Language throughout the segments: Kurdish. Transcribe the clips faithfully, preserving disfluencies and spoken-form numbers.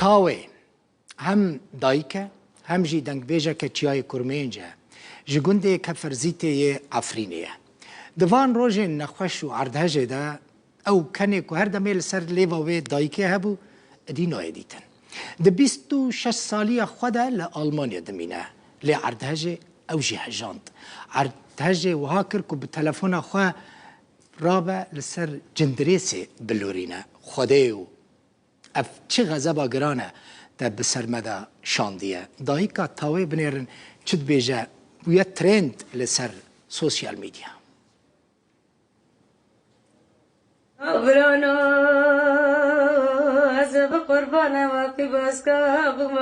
Tawê hem dayik e, hem jî dengbêjeke çiyayê Kurmênc e. Ji gundê Keferzîtê yê Efrînê ye. Di van rojên nexweş û erdhejê de ew kenê ku her demê li ser lêva wê dayikê hebû, êdî nayê dîtin. Di bîst û şeş saliya xwe de li Almanya dimîne. Lê erdhejê ew jî hejand. Erdhejê wiha kir ku bi telefona xwe rabe li ser cindirêsê bilorîne. Xwedê û ev çi xezeba giran e te bi ser me de şandiye. Dayika tawê binêrin çi dibêje, bûye trend li ser sosyal medya. Birano, ez bi qurbana waqî baska bûm.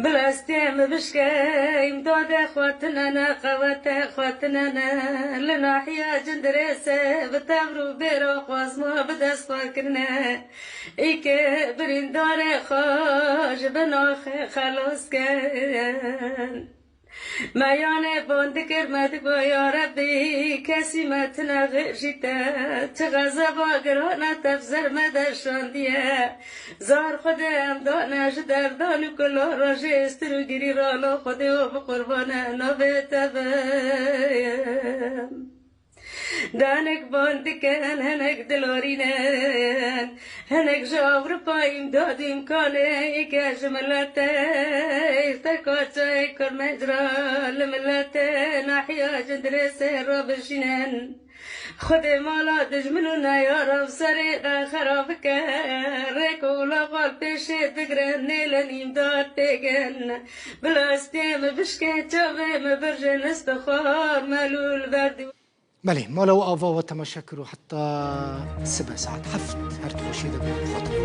Bila stê min bişke, îmdade xwe tune ne, qewete xwe tune ne. Li nahiya Cindirêsê bi tevr û bêra xwazma bi dest xwe kirine. Îke birîndarê xwe ji bin axê xelas ken. Me yanê ban dikir, me digo ya Rebbî, kesî me tune xêr jî te. Çi xezeba giran e te bi ser me de şandiye. Zar Xwedê em dane ji derdan û kula rojê stir û girî ralo Xwedê û bi qurbane navê te be. Danek ban dikin, hinek dilorînin, hinek ji Ewropa îmdad û îmkanê ke ji miletê îrteka çayê Kurmênc re li miletê nahiya Cindirêsê re bijînin. Xwedê mala dijmin û neyara bi serê de xera bike. Rêk û laxal pêşê digrin, nêlin îmdad pêgin. Bila stê min bişke, çavê min birjin, ez bi xwar melûl berdî. Belê, mala û ava we temaşe kir û heta sibe saet heft her tixweşî de bû. Xwedê.